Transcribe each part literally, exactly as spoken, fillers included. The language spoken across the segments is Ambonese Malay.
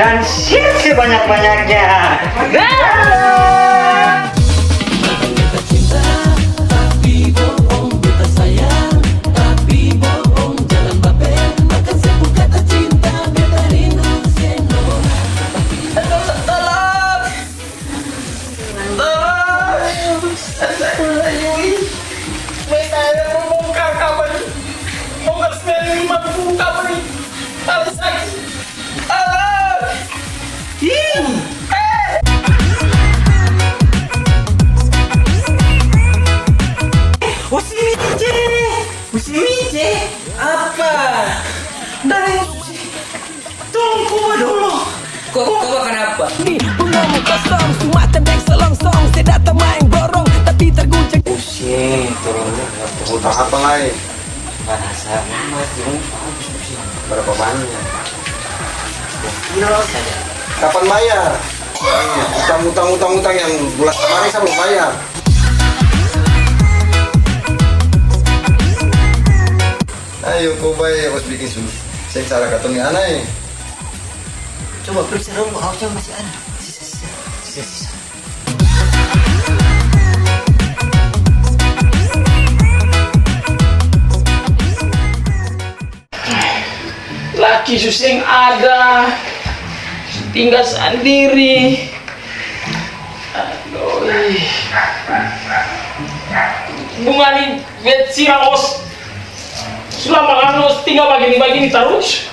Dan share sebanyak-banyaknya. Dah. Tolong! Tolong! Beta ada mau bongkar kamar ni. Bongkar sembilan lima puluh kamar ni. Paling sakit. Tolong! Ih! Eh! Usi Mice! Usi Mice! Apa? Dari Tolong koba dolo. Ko-, koba kanapa? Ni, punyamu kosong, cuma tendeng selongsong, se datang maeng borong, tapi terguncang. Pusing, turun. Utang apa lai? Barasa, Mas, di rumah, pusing. Berapa banyak? Dua kilo saja. Kapan bayar? Utang, utang, utang, utang yang bulan kemarin sa belum bayar. Ayo, ko bae, bos biking su-, sengsara katong ni ana e. Coba periksa dulu, harusnya masih ada. Sisa, sisa, sisa, sisa. Laki su seng ada, su tinggal sandiri. Aduh, ih. Bunga ni. Bet sira os. Su lama-lama os tinggal bagini-bagini tarus.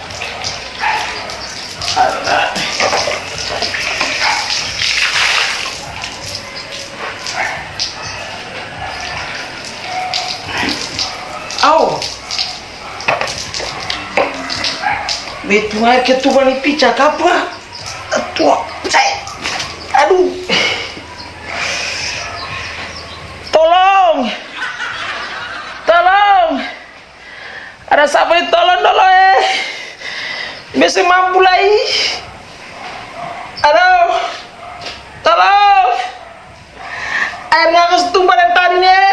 Au. Betung aer ketuba ni pi cakapa? Atua, cai. Aduh. Tolong. Tolong. Ada sapa e? Tolong dolo e. Bese mampu lai. Aduh. Tolong. Aer nyangas tumpah dari tadi ni e.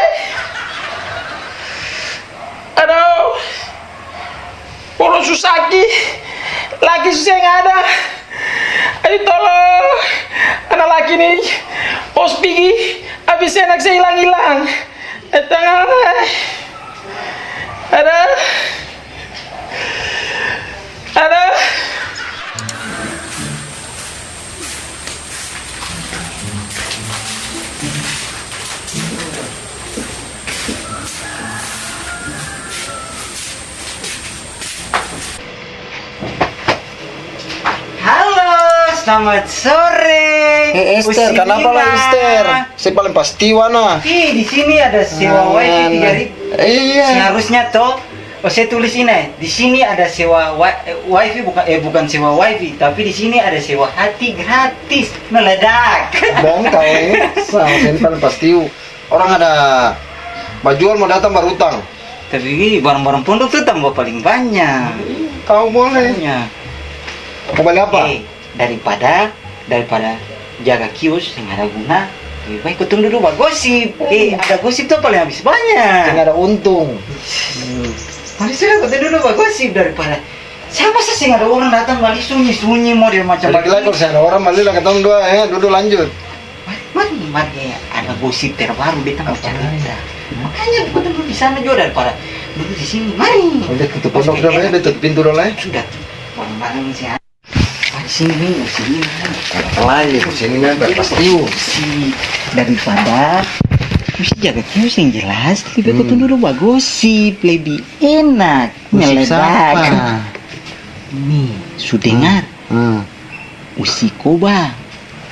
Aduh. Poro su saki. Laki su seng ada. Aduh tolong. Ana laki ni. Os pigi. Abis enak se ilang-ilang. Ada. Ada. Halo, selamat sore. Eh, Ester, kanapa lai, Ester? Se paleng pastiu ana. Ih, di sini ada sewa wifi tiga ribu. Iya. Seharusnya to, oh, saya tulis ini, di sini ada sewa wi-, eh, wifi, bukan, eh, bukan sewa wifi, tapi di sini ada sewa hati gratis. Meledak. Dong kau ini, sama se paleng pastiu. Orang ada bajual, mo datang barutang. Tapi barang-barang pondok tu tambah paling banyak. Kau boleh. Banyak. Mo bali apa? Eh, daripada, daripada jaga kios seng ada guna, lebih baik kotong dudu bagosip. Eh, ada gosip tu paling habis banyak. Seng ada untung. Paling sudah kotong dudu bagosip daripada siapa sa seng ada orang datang bali sunyi-sunyi model macam bagini. Lagi-lagi kalo seng ada orang bali, la katong dua, eh, dudu lanjut. Mari, mari, mari, ada gosip terbaru beta mo carita. Makanya beta dudu di sana jua daripada dudu di sini. Mari. Udah tutup pondok dulu, eh, udah tutup pintu dulu, eh. Sudah. Barang-barang masih ada. Mari sini, mari sini, mari. Apa lagi? Sini, mari, pasti. Si, daripada mesti jaga kios yang jelas, lebih baik katong dudu bagosip, lebih enak. Gosip meledak. Siapa? Nih, su dengar. Hmm. Usi Koba.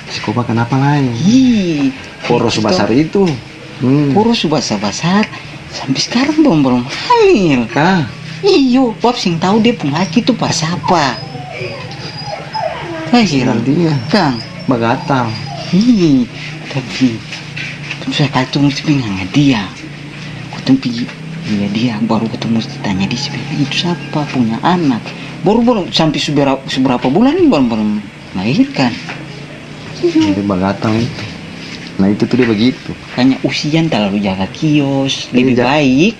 Usi Koba kanapa lai? Ih, poro su basar itu. Hmm. Poro su basar-basar, sampe skarang balong-balong hamil. Kah? Iyo, bab seng tau dia pung laki tu par sapa. Kasian. Kasian dia. Kang. Bagatang. Ih, tapi, tapi sakali tu musti pi nanya dia. Katong pigi lia dia, baru katong musti tanya dia sebenarnya itu sapa punya anak. Baru, baru sampe su bera-, su berapa bulan ini baru, baru melahirkan. Iya. Dia bagatang itu. Nah, itu tuh dia begitu. Makanya usian talalu jaga kios. Iya, lebih baik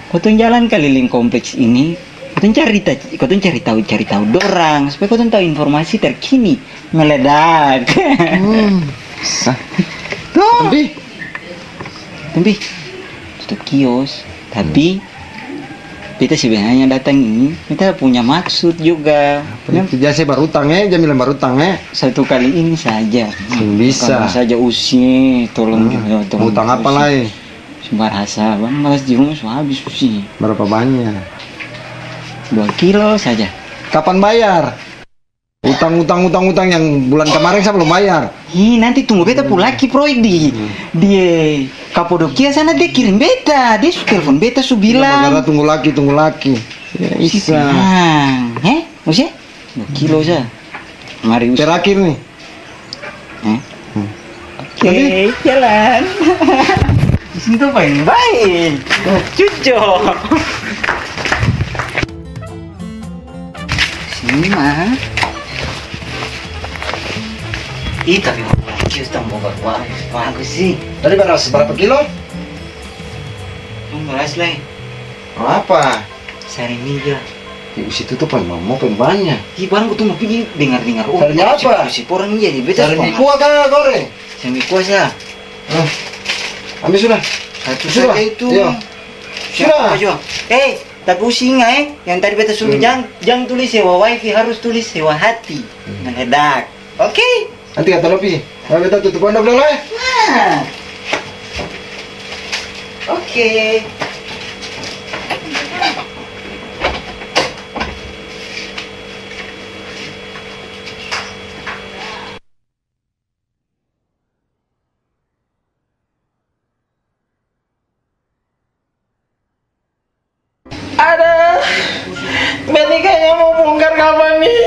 katong jalan keliling kompleks ini, Katong cari ta-, katong cari tau, cari tau dorang, supaya katong tau informasi terkini. Meledak. Hmm. Sah. Tuh. Tapi Tapi tutup kios. Tapi beta sebenarnya datang ini, beta punya maksud juga. Apa itu? Jang se barutang, eh, jang bilang barutang, eh. Satu kali ini saja. Seng bisa. Kalau saja usi, tolong juga, tolong. Utang apa lai? Su barasa, bang, balas di rumah su habis usi. Berapa banyak? Dua kilo saja. Kapan bayar? Utang, utang, utang, utang yang bulan kamareng sa balom bayar. Ih, nanti tunggu beta pung laki proyek di, di Kapadokia sana, dia kirim beta, dia su telfon beta, su bilang. Bagara tunggu laki, tunggu laki. Ya, bisa. Tenang, he? Ose? Dua kilo sa. Mari, us. Terakhir nih. Hah? Oke, jalan. Di sini tuh paling baik. Cucok. Sini mah. Ih, tapi bagus, tambah bagus, bagus sih. Tadi berapa, berapa kilo? Berapa? Sari mingga. Ih, usi tutup, Pak, mama, Pak, banyak. Ih, barang katong mo pigi dengar-dengar orang. Sari apa? Gosip-gosip orang, iya, di beta. Sari mie kuah ka goreng? Sari mie kuah sa. Eh, ambil sudah. Satu saja itu. Iya. Siapa jua? Eh, tapi usi inga, eh, yang tadi beta suruh jang, jang tulis sewa wifi, harus tulis sewa hati. Meledak. Oke. Nanti kata Lopi, mari beta tutup pondok dolo, eh. Nah. Oke. Ada, beta kayaknya mau bongkar kapan nih?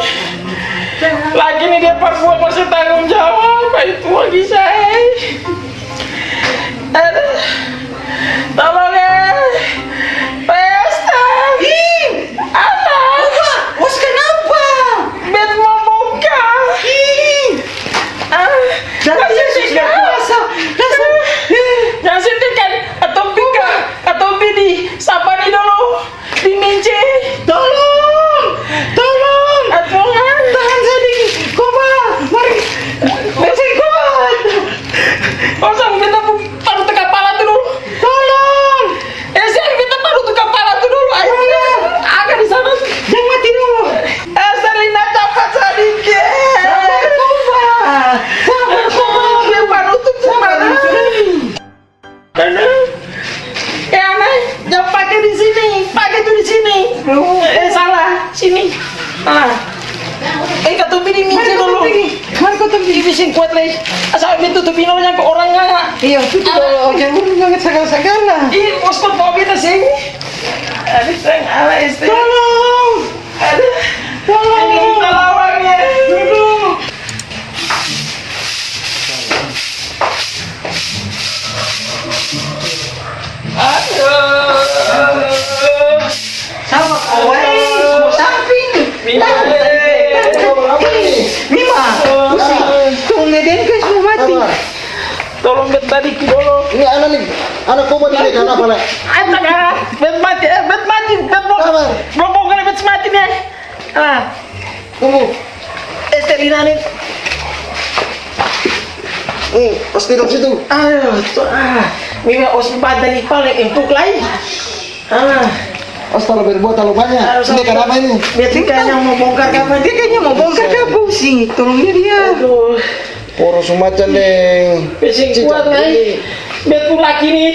Laki nih dia par buat masih tanggung jawab, apa itu lagi saya? Ada, tolong ya, pesta. Ih, ada. Apa? Bos kenapa? Bet mau bongkar. Ih. Ah, dari Yesus berkuasa. Dasar. Yang sini kan, katong pi ka, katong pi di Sapani dolo, di Mince. Tolong, tolong. Atuh, ah. Tahan sadiki. Koba, mari. Mari, Koba. Kosong, beta pung taru te kapala tu dulu. Tolong. Eh, siang kita taruh tu kapala tu dulu, ayo. Tolong. Ada di sana. Jang mati dulu. Eh, Selina, capat sadiki. Sabar, Koba. Sabar, Koba. Dia panutup tu. Sabar, Koba. Aduh. Eh, Ana, jang pake di sini. Pake tu di sini. Eh, salah. Sini. Ah. Eh, katong pigi di Mince dolo. Mari katong pigi. Ini seng kuat lai. Asal beta tutup pintu jang orang nganga. Iya, tutup dolo. Jang orang nganga sagala-sagala. Ih, bos, kok bawa beta seng? Aduh, sayang, ala, este. Tolong. Aduh. Tolong. Ini kita lawan, ya. Duduk. Aduh. Sama kau, eh, semua samping. Mima. Mima, usi, tong ngedengke su mati. Tolong bet tadi ki dolo. Ini ana nih, ana Koba nih, kanapa, Le? Astaga, bet mati, eh, bet mati, bet mau, belum mau kali bet mati nih. Ah. Tunggu. Estelina nih. Hmm, pas tidur situ. Aduh, tuh, ah. Mima os bata di paling empuk lai. Ah. Os talalu berbuat talalu banyak. Ini kenapa ini? Dia tuh kayaknya mau bongkar kapal. Dia kayaknya mau bongkar kapal sih. Tolong dia, dia. Aduh. Poro su macan deng. Seng kuat lai. Bet pung laki ni,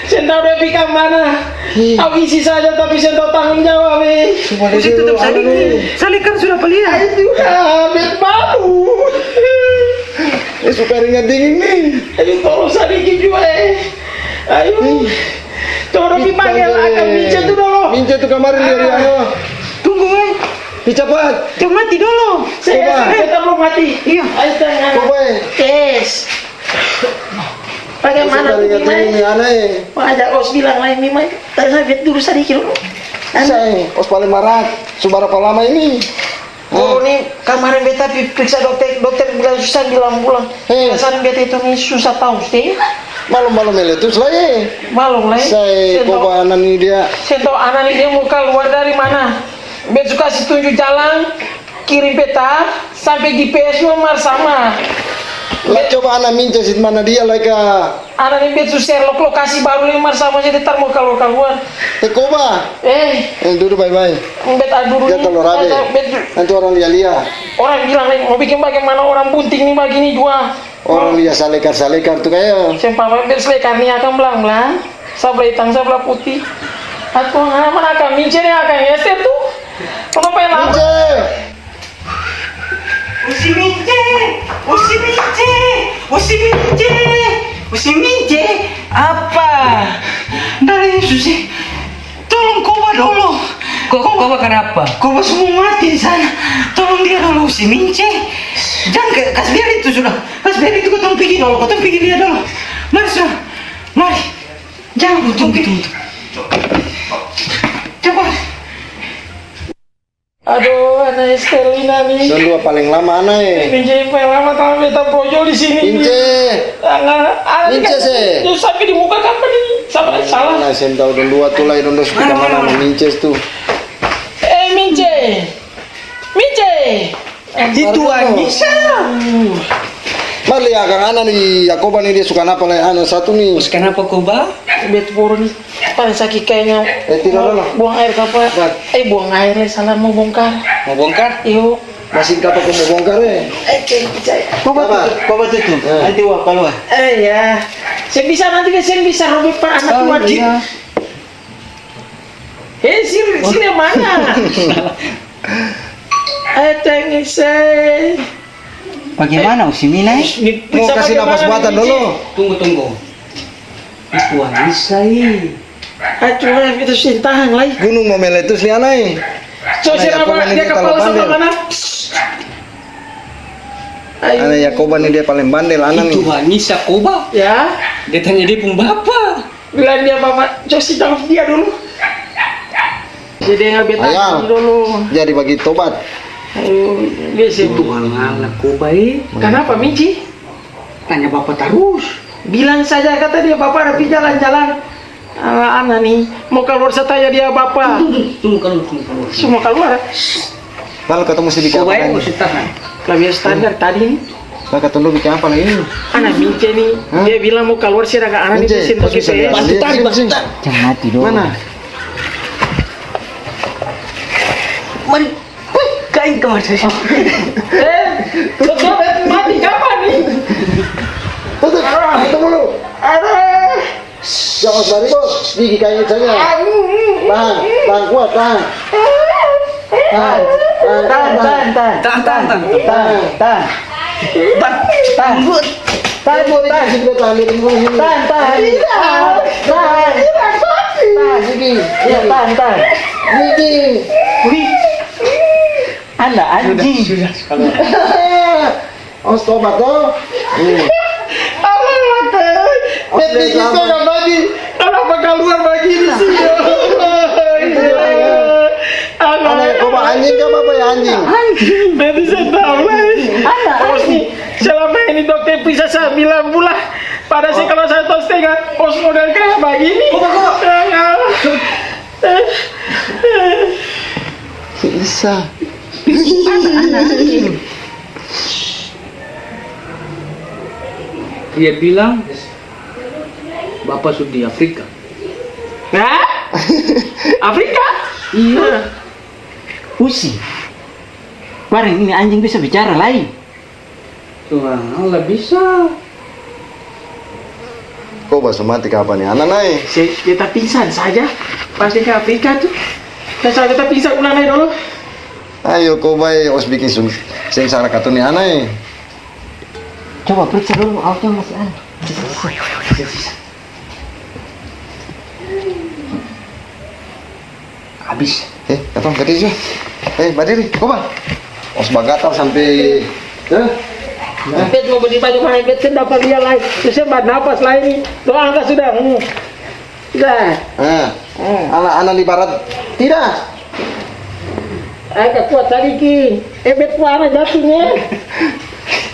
seng tau dia pi kamana. Ih. Tau isi saja, tapi seng tau tanggung jawab, eh. Cuma dia tutup sadiki. Sali kan sudah pelia. Ai Tuhan, bet malu. Eh, su karingat dingin ni. Ayo, tolong sadiki jua, eh. Ayo. Ih. Tolong dipanggil akang Mince tu dolo. Mince tu kamari dia, dia, ayo. Tunggu, eh. Pi capat. Jang mati dolo. Coba. Beta belum mati. Iya. Ayo, tangan. Coba, eh. Tes. Bagaimana tu, Mima? Ini ana, eh. Wah, ada os bilang lain, Mima. Tadi saya lihat dulu sadiki dulu. Bisa, eh. Os paling marak. Su barapa lama ini? Oh, ini kemarin beta pi periksa dokter, dokter bilang susah bilang pulang. Eh. Perasaan beta itu ni susah tahu, sih. Malum, malum, meletus lai, eh. Malum lai. Sai, Koba ana ni dia. Seng tau ana ni dia mau kaluar dari mana. Bet su kasi tunju jalang, kirim peta, sampe G P S jua mar sama. La coba ana Mince sit mana dia lai ka. Ana ni bet su share lok-, lokasi baru lai mar sama, jadi tar mo kaluar-kaluar. Eh, Koba. Eh. Eh, dudu bae-bae. Bet aduru ni. Jang talalu rabe. Bet ju- Nanti orang lia-lia. Orang bilang lai, mo biking bagimana orang bunting ni bagini jua. Orang lia salekar-salekar tu kaya. Seng papa bet salekar ni akang blang-blang. Sabla itang, sabla putih. Aku ngana mana akang Mince deng akang Ester tu. Tolong pae lama. Mince. Usi Mince, Usi Mince, Usi Mince, Usi Mince. Apa? Dari Yesus, eh. Tolong Koba dolo. Ko-, Koba. Koba kanapa? Koba su mo mati di sana. Tolong dia dolo, Usi Mince. Jang ka-, kas biar itu sudah. Kas biar itu, katong pigi dolo, katong pigi lia dolo. Mari sudah. Mari. Jang, tunggu, tunggu, tunggu. Coba. Aduh, ana Estelina ni. Dong dua paleng lama, ana e. Mince paleng lama, tamang beta brojol di sini. Mince. Ala, ala, Mince se. Sampe di muka kapa ni? Salah, salah. Ana seng tau dong dua tu lai, dong dua su pi kamana, ana Mince tu. Eh, Mince. Mince. Itu Anissa. Mar lia akang ana ni, Yakoba ni dia su kanapa lai ana satu ni. Su kanapa, Koba? Bet poro ni. Paling saki kayaknya. Eh, tidak, buang, tidak, buang air kapa? Eh, buang air lai, salah mo bongkar. Mo bongkar? Iyo. Masin kapa ko mo bongkar, eh? Eh, kayaknya percaya. Koba tutup, Koba tutup. Eh. Nanti uap kaluar. Eh, ya. Seng bisa nanti, seng bisa robek pa anak tua di. Iya. Eh, sini, sini mana? Eh, tengis, eh. Bagaimana, Usi Mina, eh? Mo kasi napas buatan dolo. Tunggu, tunggu. Itu Anissa, eh. Aduh, eh, beta seng tahang lai. Gunung mo meletus ni, ana e. So, ana Yakoba ni dia kapala sama bandel. Ana Yakoba ni dia paleng bandel, ana ni. Itu Anissa, Koba. Ya. Dia tanya dia pung bapa. Bilang dia bapa, coba si jawab dia dulu. Dia dengar beta dulu. Jadi bagi tobat. Ayo, dia sih. Itu hal-hal Koba, eh. Kanapa, Minci? Tanya bapa tarus. Bilang saja, kata dia, bapa ada pi jalan-jalan. Ala ana ni, mo kaluar sa tanya dia bapa. Tunggu, tunggu, tunggu, kaluar, tunggu, kaluar. Su mo kaluar. Lalu katong musti biking apa lagi? Musti tahan. Lah, biar standar tadi ni. Lah, katong dua biking apa lagi ni? Ana Mince ni, dia bilang mo kaluar sih, ada ana ni. Mince, dia sini kos bisa lihat. Batu tadi, batu tadi. Jang mati dong. Mana? Mari. Wih, kain kamar saya. Eh, betul, mati kapan ni? Tutup, tutup dulu. Aduh. Jang os lari, Bos. Gigi kain saja. Tahan, tahan, kuat, tahan. Tahan, tahan, tahan, tahan. Tahan, tahan, tahan. Tahan, tahan. Tahan, tahan. Tahan, tahan. Tahan, tahan. Tahan, tahan. Tahan, tahan. Tahan, gigi. Iya, tahan, tahan. Gigi. Wih. Anda anjing. Sudah, sudah, sudah. Os tobat to. Hmm. Alah, mate. Os tobat. Kenapa kaluar bagini sih? Alah, kau mah anjing kah apa ya, anjing? Anjing. Nanti saya tahu lah. Alah, anjing. Selama ini dokter bisa sembilan bulan, pada saya kalau satu setengah, os model kayak begini. Kau mah, kau mah. Alah. Bisa. Anak-anak. Dia bilang, "Bapak sudah di Afrika." Hah? Afrika? Iya. Usi. Barang ini anjing bisa bicara lai. Tuhan Allah bisa. Ko basu mati kapa ni ana nai? Se-, beta pingsan saja. Pasti ke Afrika tu. Saya saja beta pingsan ulang nai dolo. Ayo ko bae os biking sung-, sengsara katong ni ana e. Coba periksa dulu, aotnya masih ada. Sisa, sisa. Sisa, sisa. Abis. Eh, katong tadi sudah. Eh, badiri, ko ba. Os bagatal sampe, eh? Bet mo bali baju mahal, bet seng dapa lia lai. Su seng banapas lai ni. Dong angka sudah. Hmm. Sudah. Ah. Hmm. Ana, ana di barat. Tidak. Angka kuat sadiki. Eh, bet suara jatuh ni.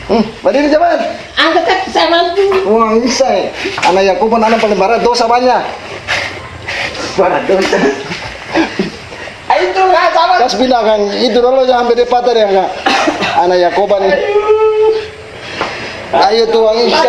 Hmm, badiri cepat. Angka kaki saya mampu. Wah, bisa e. Ana Yakobon ana paling barat dosa banyak. Barat dosa. Ayo, Kas pinda akang itu dolo, jang sampe dia patah deh, akang. Ana Yakoba nih. Ayo tuang Isa.